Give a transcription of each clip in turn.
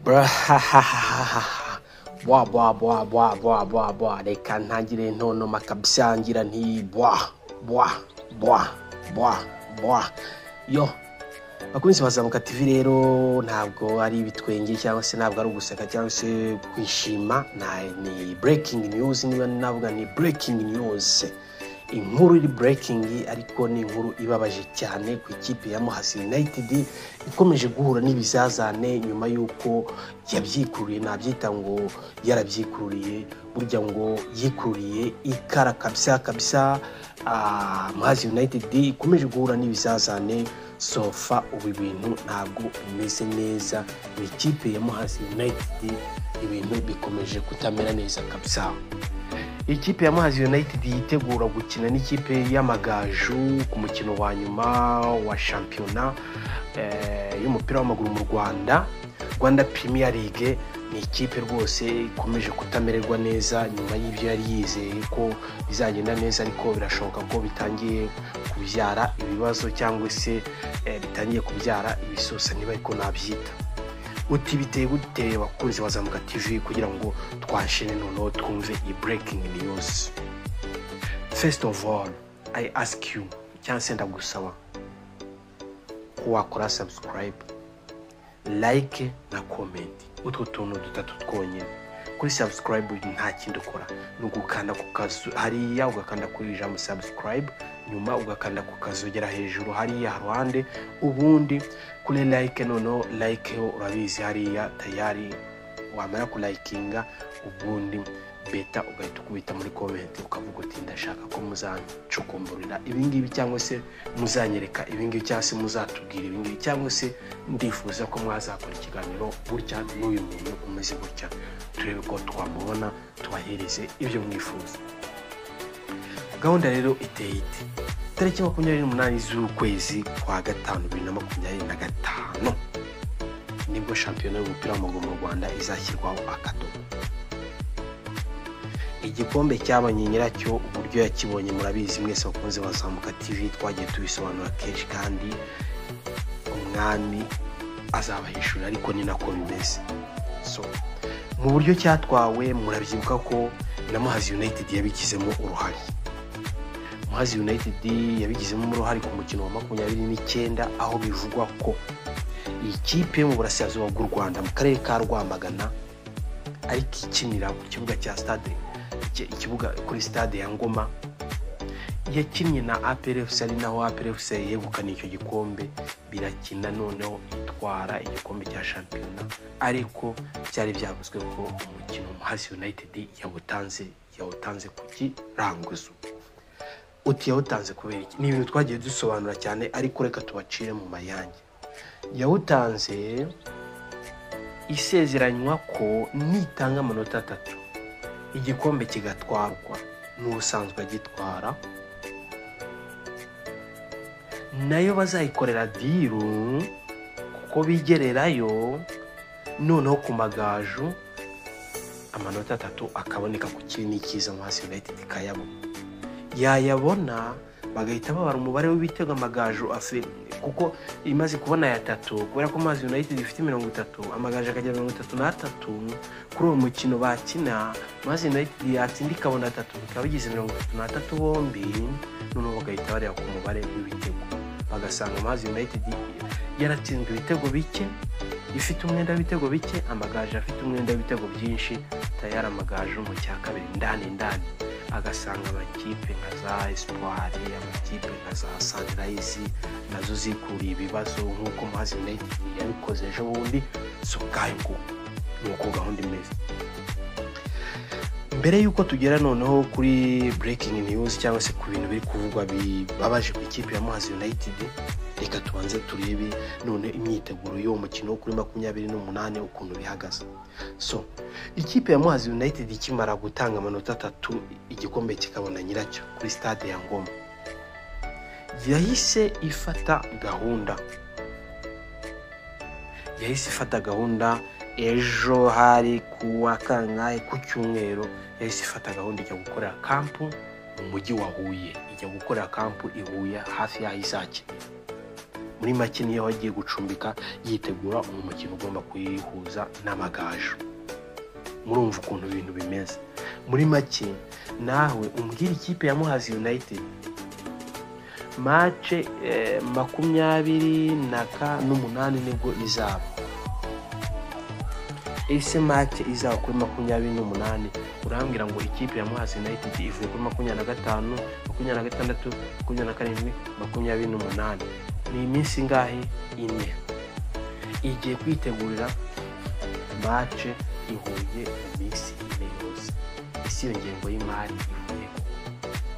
Brahahahaha bwa bwa bwa bwa bwa bwa bwa, reka ntangire ntonoma kabisa ngira nti bwa bwa bwa bwa bwa. Yo bakunzi bazamuka TV rero, ntabwo ari ibitwenge cyangwa se ntabwo ari uguseka cyangwa se kwishima, ni breaking news. Niba navuga ni breaking news, inkuru iri breaking, ariko ni inkuru ibabaje cyane ku ikipe ya Muhazi United ikomeje guhura n'ibizazane nyuma y'uko yabyikururiye. Nabyita ngo yarabyikururiye, burya ngo yikururiye ikara kabisa kabisa. Muhazi United ikomeje guhura n'ibizazane. So far ubu ibintu ntabwo bimeze neza mu ikipe ya Muhazi United, ibintu bikomeje kutamera neza kabisa. Ikipe ya Muhazi United yitegura gukina n'ikipe y'Amagaju ku mukino wa nyuma wa shampiyona y'umupira w'amaguru mu Rwanda, Rwanda Premier League. Ni ikipe rwose ikomeje kutamererwa neza nyuma y'ibyo yari yizeye ko bizagenda neza, ariko birashoboka ko bitangiye kubyara ibibazo cyangwa se bitangiye kubyara ibisosa, niba ariko nabyita. Uti biteye gute, bakunzi bazamuka TV, kugira ngo twashire noneho twumve iyi breaking news? First of all, I ask you cyangwa se ndagusaba ko wakora subscribe, like na comment, utwo tuntu dutatu twonyine. Kuri subscribe nta kindi ukora, ni ugukanda ku kazu hariya, ugakanda kuri ijambo subscribe, nyuma ugakanda ku kazogera hejuru hariya ruhande. Ubundi kuri like, noneho like ho urabizi hariya tayari, wamara kulayikinga ubundi beta ugahita ukubita muri comment, ukavuga uti ndashaka ko muzancukumburira ibingibi, cyangwa se muzanyereka ibingibi, cyangwa se muzatubwira ibingibi, cyangwa se ndifuza ko mwazakora ikiganiro gutya n'uyu muntu umeze gutya, turebe ko twamubona tubahereze ibyo mwifuza. Gahunda rero iteye ite? Tariki 28 z'ukwezi kwa gatanu 2025 nibwo shampiyona y'umupira w'amaguru mu Rwanda izashyirwaho akadomo. Igikombe cyabonye nyiracyo, uburyo yakibonye murabizi mwese bakunze bazamuka TV, twagiye tubisobanura kenshi, kandi umwami azabahishura, ariko ni nako bimeze. So mu buryo cyatwawe murabyibuka ko na Muhazi United yabigizemo uruhare. Muhazi United yabigizemo uruhare ku mukino wa 29, aho bivugwa ko iyi kipe yo mu burasirazuba bw'u Rwanda mu karere ka Rwamagana, ariko ikinira ku kibuga cya stade, ikibuga kuri stade ya Ngoma, yakinnye na APR FC, ari naho APR FC yegukana icyo gikombe, birakina noneho itwara igikombe cya shampiyona. Ariko byari byavuzwe ko umukino Muhazi United yawutanze ku kiranguzo. Uti yawutanze kubera iki? Ni ibintu twagiye dusobanura cyane, ariko reka tubacire mu mayange. Yawutanze isezeranywa ko nitanga amanota 3 igikombe kigatwarwa n'ubusanzwe agitwara, nayo bazayikorera diru kuko bigererayo, noneho ku Magaju amanota 3 akaboneka ku kiri n'ikiza, Muhazi United ikayabona. Yayabona bagahita babara umubare w'ibitego Amagaju afe, kuko imaze kubona aya 3, kubera ko Muhazi United ifite 30, Amagaju akagira 33. Kuri uwo mukino bakina, Muhazi United yatsinda ikabona 3, bikaba bigize 33 bombi. Noneho bagahita bareba ku mubare w'ibitego, bagasanga Muhazi United yaratsinzwe ibitego bike, ifite umwenda w'ibitego bike, Amagaju afite umwenda w'ibitego byinshi. Tayari Amagaju mu cya kabiri ndani ndani, agasanga amakipe nka za Espoir, amakipe nka za Sunrise nazo zikuriye ibibazo nk'uko Muhazi United yabikoze ejo bundi. So ngayo nguko ni uko gahunda imeze. Mbere y'uko tugera noneho kuri breaking news cyangwa se ku bintu biri kuvugwa bibabaje ku ikipe ya Muhazi United, reka tubanze turebe none imyiteguro y'uwo mukino kuri 28 ukuntu bihagaze. So ikipe ya Muhazi United ikimara gutanga amanota 3 igikombe kikabona nyiracyo kuri stade ya Ngoma, yahise ifata gahunda. Yahise ifata gahunda ejo hari kuwa kangahe, ku cyumweru, yahise ifata gahunda ijya gukorera kampu mu mujyi wa Huye, ijya gukorera kampu i Huye hafi y'aho izakinira. Muri make niyo agiye gucumbika yitegura umukino ugomba kuyihuza n'Amagaju. Murumva ukuntu ibintu bimeze. Muri make nawe umbwira ikipe ya Muhazi United match 28 nibwo izaba. Ese match izaba kuri 28, urambwira ngo ikipe ya Muhazi United ivuye kuri 25, 26, 27, 28, ni iminsi ingahe? 4. Igiye kwitegurira match ihuye iminsi 4 yose. Ese iyo ngengo y'imari ivuye ko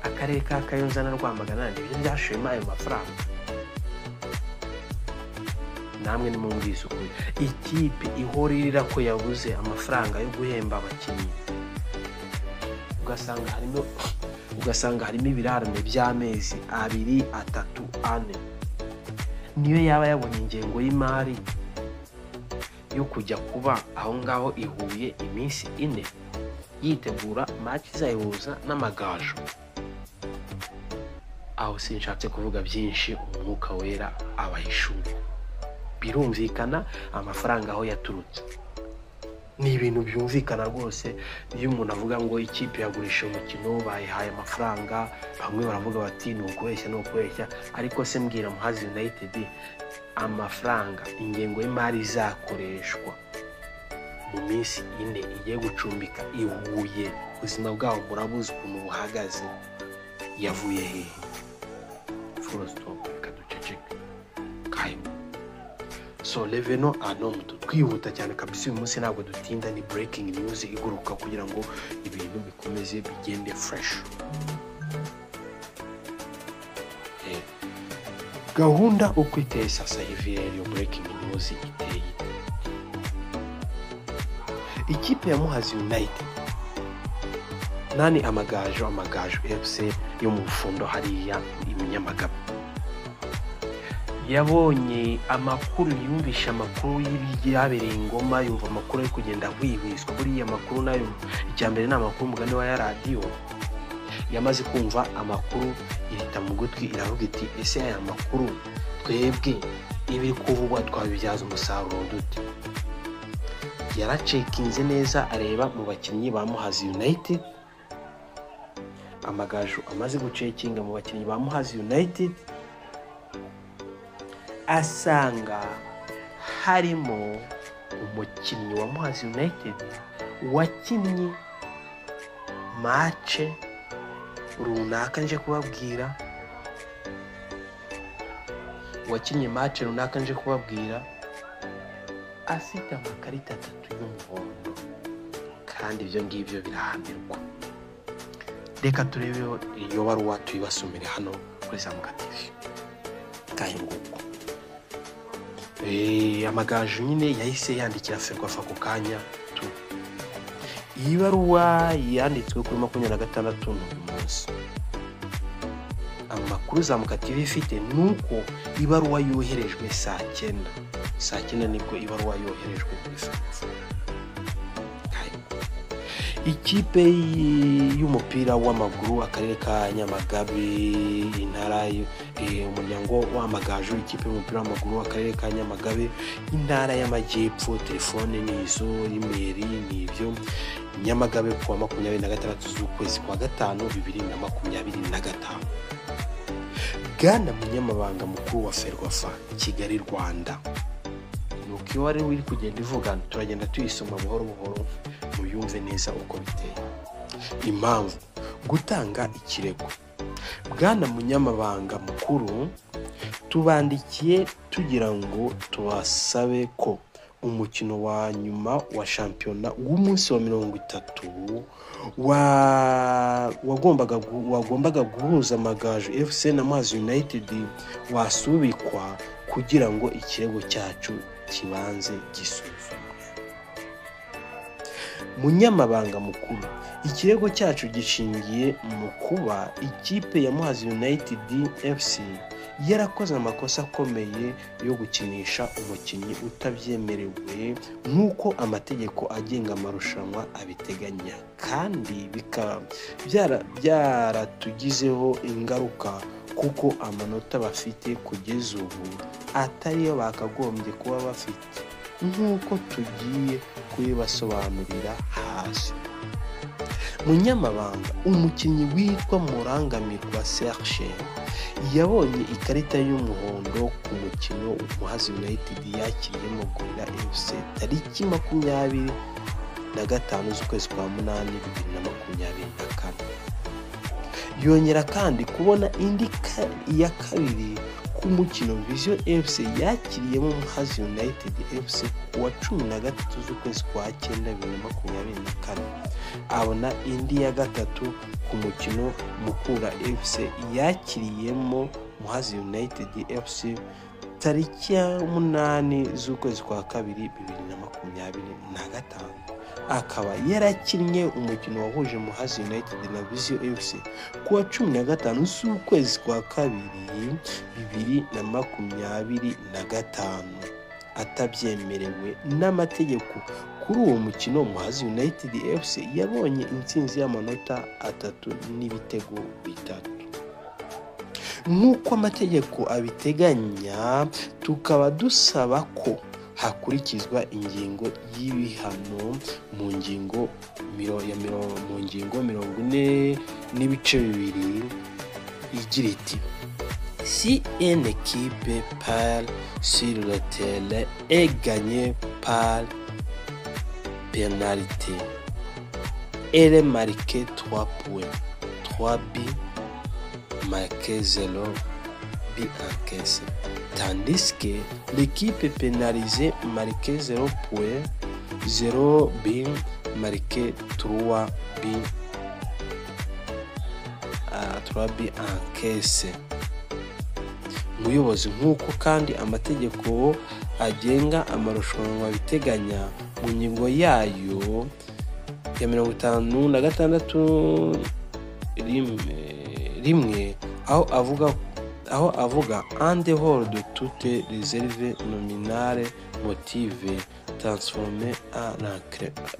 akarere ka Kayonza na Rwamagana nibyo byashoyemo ayo mafaranga? Namwe nimumbwize ukuri, ikipe ihora irira ko yabuze amafaranga yo guhemba abakinnyi, ugasanga harimo ibirarane by'amezi 2, 3, 4. Niyo yaba yabonye ingengo y'imari yo kujya kuba aho ngaho ihuye iminsi 4 yitegura match izayihuza n'Amagaju. Aho sinshatse kuvuga byinshi, umwuka wera abahishura. Birumvikana amafaranga aho yaturutse. Ni ibintu byumvikana rwose. Iyo umuntu avuga ngo ikipe yagurisha umukino bayihaye amafaranga, bamwe baravuga bati ni ukubeshya, ni ukubeshya. Ariko se mbwira Muhazi United amafaranga ingengo y'imari izakoreshwa mu minsi 4 igiye gucumbika i Huye, ubuzima bwabo murabuzi ukuntu buhagaze, yavuye hehe? Full stop, reka duceceke. Kayo. So Leveno anomuto twihuta cyane kabisa uyu munsi ntabwo dutinda, ni breaking news iguruka kugira ngo ibintu bikomeze bigende fresh. Gahunda uko iteye sasa hivi rero breaking news iteye. Ikipe ya Muhazi United nani Amagaju, Amagaju FC yo mu Bufundo hariya i Nyamagabe, yabonye amakuru, yumvisha amakuru y'ibyabereye Ingoma, yumva amakuru ari kugenda hwihwiswa. Buriya amakuru nayo icya mbere ni amakuru umugani wa ya radiyo. Yamaze kumva amakuru irita mu gutwi iravuga iti ese aya makuru twebwe ibiri kuvugwa twabibyaza umusaruro dute? Yaracekinze neza areba mu bakinnyi ba Muhazi United. Amagaju amaze gucekinga mu bakinnyi ba Muhazi United asanga harimo umukinnyi wa Muhazi United wakinnye match runaka nje kubabwira, wakinnye match runaka nje kubabwira afite amakarita 3 y'umuhondo, kandi ibyo ngibyo birahanirwa. Reka turebe iyo baruwa tuyibasomere hano kuri Zamuka TV. Kayo nguko. Amagaju nyine yahise yandikira Ferwafa ako kanya tu. Iyi baruwa yanditswe kuri 26 n'uyu munsi. Amakuru Zamuka TV ifite nuko ibaruwa yoherejwe saa 9. Saa 9 nibwo ibaruwa yoherejwe kuri Ferwafa. Ikipe y'umupira w'amaguru akarere ka Nyamagabe, intara umuryango w'Amagaju, ikipe y'umupira w'amaguru akarere ka Nyamagabe, intara y'Amajyepfo, telefone ni izo, email ni ibyo, Nyamagabe kuwa 26 z'ukwezi kwa 5 2025. Bwana Munyamabanga Mukuru wa Ferwafa Kigali Rwanda. Nuko iyo wari uri kugenda ivuga turagenda tuyisoma buhoro buhoro muyumve neza uko biteye. Impamvu gutanga ikirego. Bwana Munyamabanga Mukuru, tubandikiye tugira ngo tubasabe ko umukino wa nyuma wa shampiyona w'umunsi wa 30 wagombaga guhuza Amagaju FC na Muhazi United wasubikwa kugira ngo ikirego cyacu kibanze gisuzumwe. Munyamabanga Mukuru, ikirego cyacu gishingiye mu kuba ikipe ya Muhazi United FC yarakoze amakosa akomeye yo gukinisha umukinnyi utabyemerewe nk'uko amategeko agenga amarushanwa abiteganya, kandi bikaba byaratugizeho ingaruka kuko amanota bafite kugeza ubu atariyo bakagombye kuba bafite, nk'uko tugiye kubibasobanurira hasi. Munyamabanga, umukinnyi witwa Murangamirwa Serge yabonye ikarita y'umuhondo ku mukino Muhazi United yakiriyemo Gorilla FC tariki 25 z'ukwezi kwa 8 2024. Yongera kandi kubona indi ya kabiri ku mukino Vision FC yakiriyemo Muhazi United FC ku wa 13 z'ukwezi kwa 9 2024. Abona indi ya gatatu ku mukino Mukura FC yakiriyemo Muhazi United FC tariki ya 8 z'ukwezi kwa 2 2025. Akaba yarakinnye umukino wahuje Muhazi United na Vision FC ku wa 15 z'ukwezi kwa 2 2025 atabyemerewe n'amategeko. Kuri uwo mukino Muhazi United FC yabonye intsinzi y'amanota 3 n'ibitego 3. Nk'uko amategeko abiteganya, tukaba dusaba ko hakurikizwa ingingo y'ibihano mu ngingo 40.2 igira iti: si une équipe perd sur le terrain et gagne par pénalité, elle marque 3 points, 3 buts marqués, 0 but encaissé, tandis que l'équipe pénalisée marque 0 point, 0 but marqué, 3 buts 3 buts encaissés. Umuyobozi, nk'uko kandi amategeko agenga amarushanwa biteganya mu ngingo yayo ya 56 rimwe, aho avuga en dehors de toute réserve nominale motive transformée en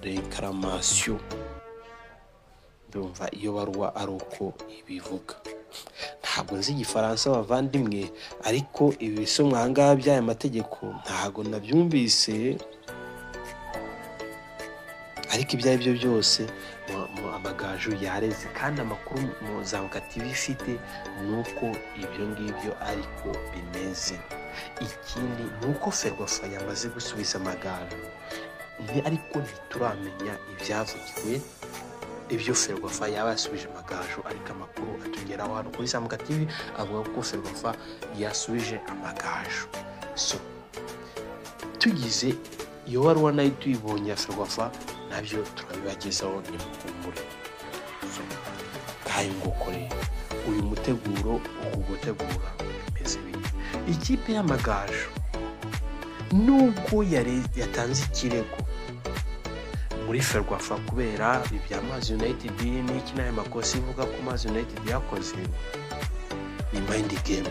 réclamation. Ndumva iyo baruwa ari uko ibivuga. Ntabwo nzi igifaransa bavandimwe, ariko ibi bisomwa aha ngaha by'aya mategeko ntabwo nabyumvise, ariko ibyo ari byo byose Amagaju yareze, kandi amakuru Muzamuka TV ifite ni uko ibyo ngibyo ariko bimeze. Ikindi ni uko Ferwafa yamaze gusubiza Amagaju, ariko ntituramenya ibyavugiwe ibyo Ferwafa yaba yasubije Amagaju, ariko amakuru atugeraho hano kuri Zamuka TV avuga ko Ferwafa yasubije Amagaju. So tugize iyo baruwa nayo tuyibonye ya Ferwafa, nabyo turabibagezaho, ni muhumure. So ngayo nguko rero uyu muteguro, uku gutegura bimeze bite. Ikipe y'Amagaju nubwo yatanze ikirego muri Ferwafa kubera ibya Muhazi United n'iki n'aya makosa ivuga ko Muhazi United yakoze, ni mind game.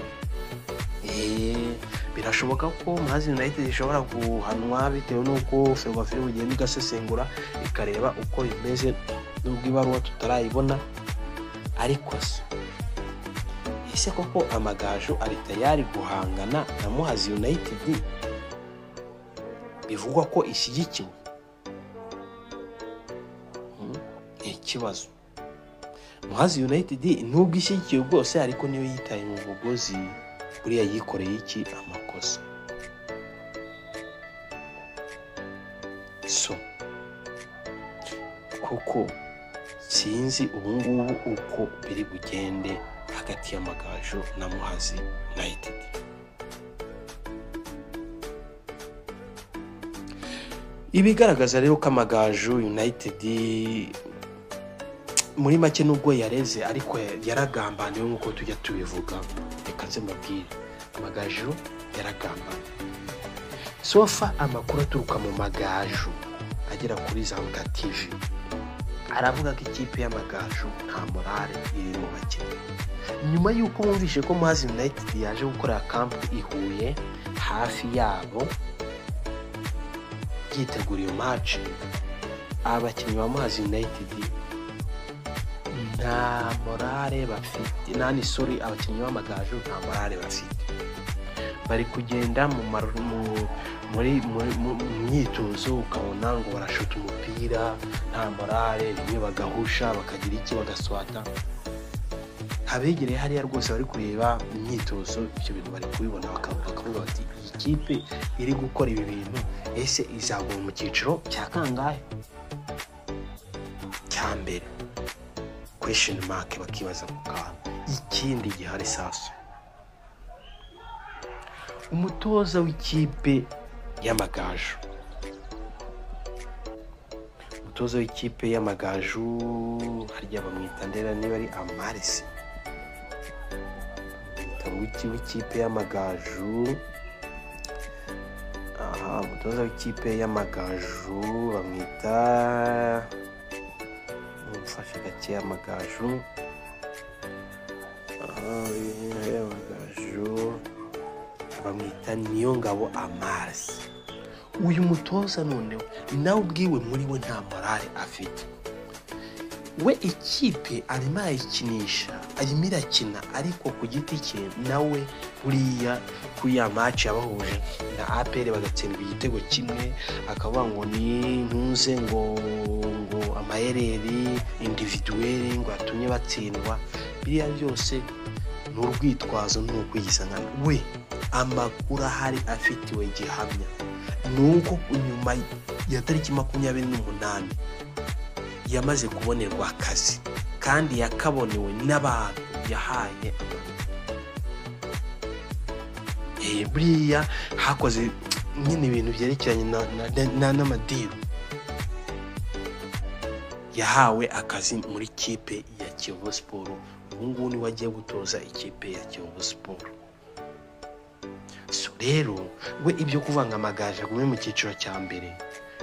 Birashoboka ko Muhazi United ishobora guhanwa bitewe n'uko Ferwafa iri bugende igasesengura ikareba uko bimeze, nubwo ibaruwa tutarayibona. Ariko se ese koko Amagaju ari tayari guhangana na Muhazi United bivugwa ko ishyigikiwe? Ni ikibazo. Muhazi United nubwo ishyigikiwe bwose, ariko niyo yitaye mu mugozi, buriya yikoreye iki amakosa. So kuko sinzi ubungubu uko biri bugende hagati y'Amagaju na Muhazi United. Ibigaragaza rero ko Amagaju United muri make nubwo yareze, ariko yaragambaniwe nk'uko tujya tubivuga. Reka nze mbabwire, Amagaju yaragambaniwe. Sofa amakuru aturuka mu Magaju agera kuri Zamuka TV Aravuga ko ikipe y'Amagaju nta morale iri mu bakinnyi, nyuma y'uko bumvishe ko Muhazi United yaje gukorera camp i Huye hafi yabo yitegura iyo match. Abakinnyi ba Muhazi United nta morale bafite, nani, sorry, abakinnyi b'Amagaju nta morale bafite. Bari kugenda mu myitozo, ukabona ngo barashuta umupira nta morale, rimwe bagahusha, bakagira iki, bagaswata. Abegereye hariya rwose bari kureba imyitozo, ibyo bintu bari kubibona, bakavuga bati: "Iyi kipe iri gukora ibi bintu, ese izaguma mu cyiciro cya kangahe cya mbere?" Question mark, bakibaza ku kantu. Ikindi gihari saso, umutoza w'ikipe y'Amagaju, umutoza w'ikipe y'Amagaju harya bamwita ndera, niba ari Amarisi, bamwita w'ikipe y'Amagaju. Aha, umutoza w'ikipe y'Amagaju bamwita, mumfashe gake, Amagaju, aha, Amagaju bamwita Niyongabo Amarisi. Uyu mutoza noneho nawe ubwiwe muri we nta morale afite. We ikipe arimo arayikinisha, arimo irakina, ariko ku giti cye nawe buriya kuri ya match yabahuje na APR bagatsindwa igitego kimwe, akavuga ngo ni ntuze ngo ama erreurs individuelles ngo atumye batsindwa. Biriya byose ni urwitwazo, ni ukwigiza nkana. We amakuru ahari afitiwe gihamya ni uko nyuma ya tariki 28 yamaze kubonerwa akazi, kandi yakabonewe n'abantu yahaye amanota. Buriya hakoze nyine ibintu byerekeranye n'ama deal. Yahawe akazi muri kipe ya Kiyovu Sport. Ubu ngubu niwe agiye gutoza ikipe ya Kiyovu Sport. So rero we ibyo kuvanga Amagaju agume mu cyiciro cya mbere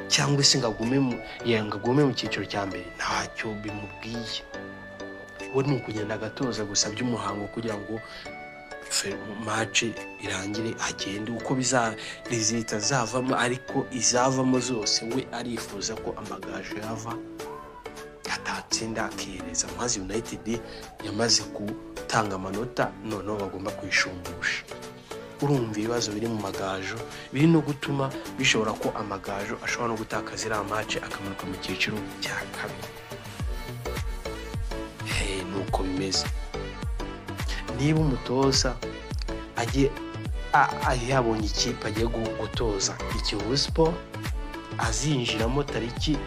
cyangwa se ngo agume mu cyiciro cya mbere, ntacyo bimubwiye. We ni ukugenda agatoza gusa by'umuhango kugira ngo match irangire agende, uko biza résultat zavamo. Ariko izavamo zose, we arifuza ko Amagaju yava atatsinda, akihereza Muhazi United yamaze gutanga amanota, noneho bagomba kuyishumbusha. Urumva ibibazo biri mu Magaju biri no gutuma bishobora ko Amagaju ashobora no gutakaza iriya match, akamanuka mu cyiciro cya kabiri. Hey, nuko bimeze. Niba umutoza agiye yabonye ikipe agiye gutoza Kiyovu Sport, azinjiramo tariki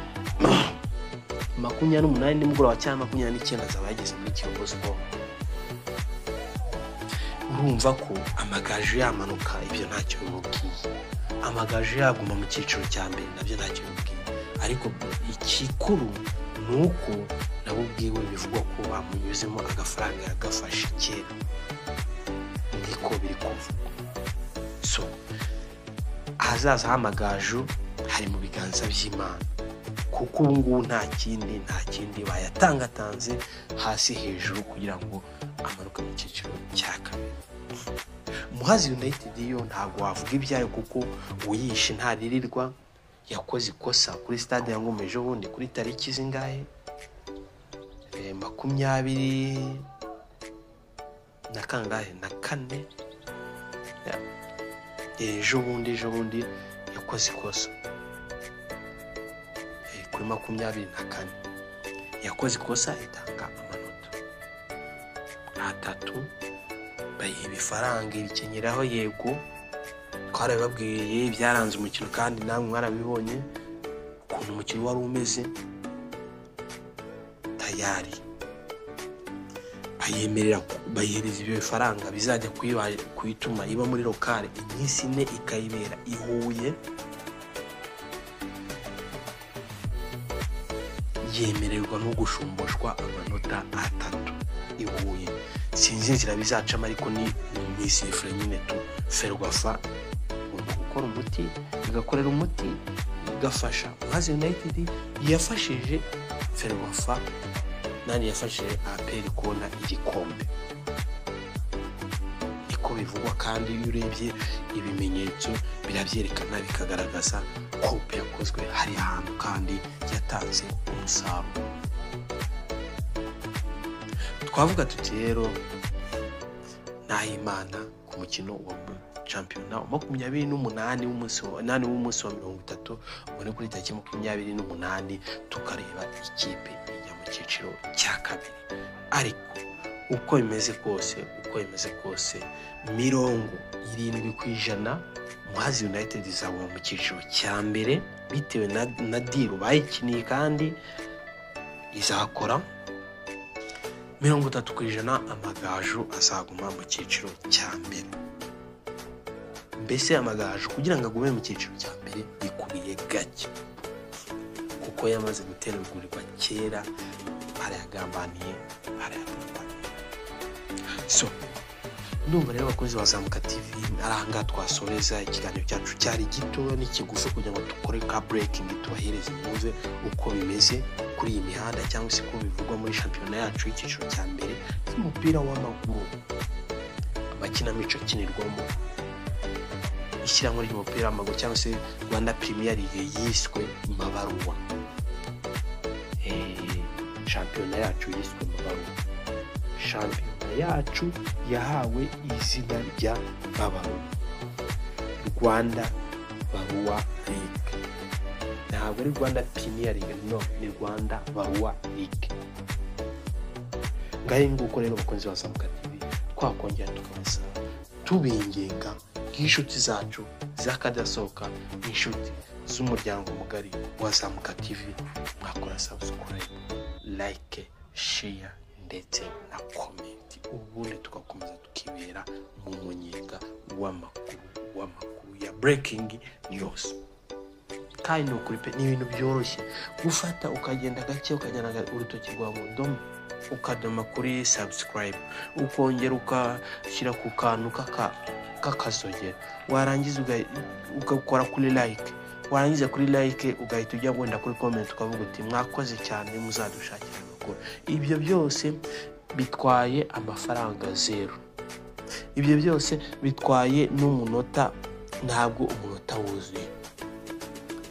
28 nimugoroba cyangwa 29, azaba yageze muri Kiyovu Sport. Urumva ko Amagaju yamanuka, ibyo ntacyo bimubwiye. Amagaju yaguma mu cyiciro cya mbere, nabyo ntacyo bimubwiye. Ariko ikikuru ni uko nabo ubwiwe bivugwa ko bamunyuzemo agafaranga, yagafashe kera, niko biri kuvugwa. So ahazaza h'Amagaju hari mu biganza by'Imana, kuko ubu ngubu nta kindi bayatangatanze hasi hejuru kugira ngo amanuke mu cyiciro cya kabiri. Muhazi United yo ntabwo wavuga ibyayo, kuko uyishe ntaririrwa. Yakoze ikosa kuri stade ya Ngoma ejo bundi kuri tariki zingahe? 24 na kangahe? Na kane. Ejo bundi yakoze ikosa kuri 24, yakoze ikosa itanga amanota atatu, bayiha ibifaranga ibikenyeraho. Yego, twarabibabwiye byaranze umukino, kandi namwe mwarabibonye ukuntu umukino wari umeze. Tayari bayemerera, bayihereza ibyo bifaranga bizajya kuyituma iba muri local iminsi 4, ikayibera i Huye. Yemererwa no gushumbushwa amanota atatu i Huye. Sinzi inzira bizacamo, ariko ni mu isifure nyine tu. Ferwafa igomba gukora umuti, igakorera umuti, igafasha Muhazi United yafashije. Ferwafa nani yafashije APR kubona igikombe, niko bivugwa. Kandi iyo urebye ibimenyetso birabyerekana, bikagaragaza kope yakozwe hari ahantu kandi yatanze umusaruro. Twavuga tuti rero Nahimana ku mukino wa shampiyona wa 28 w'umunsi wa nani w'umunsi wa 30, ubwo ni kuri tariki 28, tukareba ikipe ijya mu cyiciro cya kabiri. Ariko uko bimeze kose 70% Muhazi United izaguma mu cyiciro cya mbere bitewe na deal bayikiniye kandi izakora. 30% Amagaju azaguma mu cyiciro cya mbere. Mbese Amagaju kugira ngo agume mu cyiciro cya mbere bikubiye gake, kuko yamaze gutegurirwa kera, barayagambaniye, barayagambaniye. So ndumva rero, abakozi ba Zamuka TV, ari ahangaha twasoreza ikiganiro cyacu. Cyari gito n'ikigufi kugira ngo dukore ka breaking, tubahereze mwumve uko bimeze kuri iyi mihanda cyangwa se uko bivugwa muri shampiyona yacu y'icyiciro cya mbere y'umupira w'amaguru, amakinamico akinirwamo ishyirahamwe ry'umupira w'amaguru cyangwa se Rwanda Premier League yiswe Mabaruwa. Shampiyona yacu yiswe Mabaruwa, shampiyona yacu yahawe izina rya Mabaruwa, Rwanda Baruwa League. Ntabwo ari Rwanda Premier League, no, ni Rwanda Baruwa League. Ngahe nguko rero, bakunzi ba Zamuka TV, twakongera tukabasaba tubinginga nk'inshuti zacu z'akadasohoka, nk'inshuti z'umuryango mugari wa Zamuka TV, mwakora subscribe, like, share ndetse na comment, ubundi tugakomeza tukibera mu munyenga w'amakuru ya breaking news. Kandi ni ukuri pe, ni ibintu byoroshye gufata, ukagenda gake, ukagenda urutoki rwawe ngo dome, ukadoma kuri subscribe, ukongera ugashyira ku kantu k'akazogera, warangiza ugakora kuri like, warangiza kuri like ugahita ujya wenda kuri comment ukavuga uti: "Mwakoze cyane, muzadushakira amakuru." Ibyo byose bitwaye amafaranga zero, ibyo byose bitwaye n'umunota, ntabwo umunota wuzuye.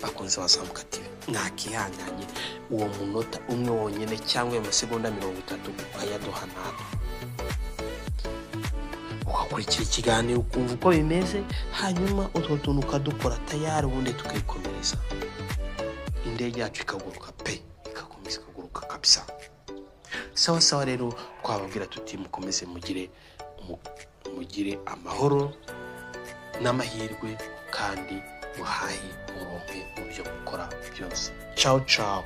Bakunze bazamuka TV, mwakihanganye uwo munota umwe wonyine cyangwa ayo masegonda 30 ukayaduha natwe, ugakurikira ikiganiro, ukumva uko bimeze, hanyuma utwo tuntu ukadukora tayari, ubundi tukikomereza, indege yacu ikaguruka pe, igakomeza ikaguruka kabisa. Sawa sawa rero, twababwira tuti mukomeze mugire amahoro n'amahirwe, kandi muhahe muronke mu byo mukora byose. Ciao ciao.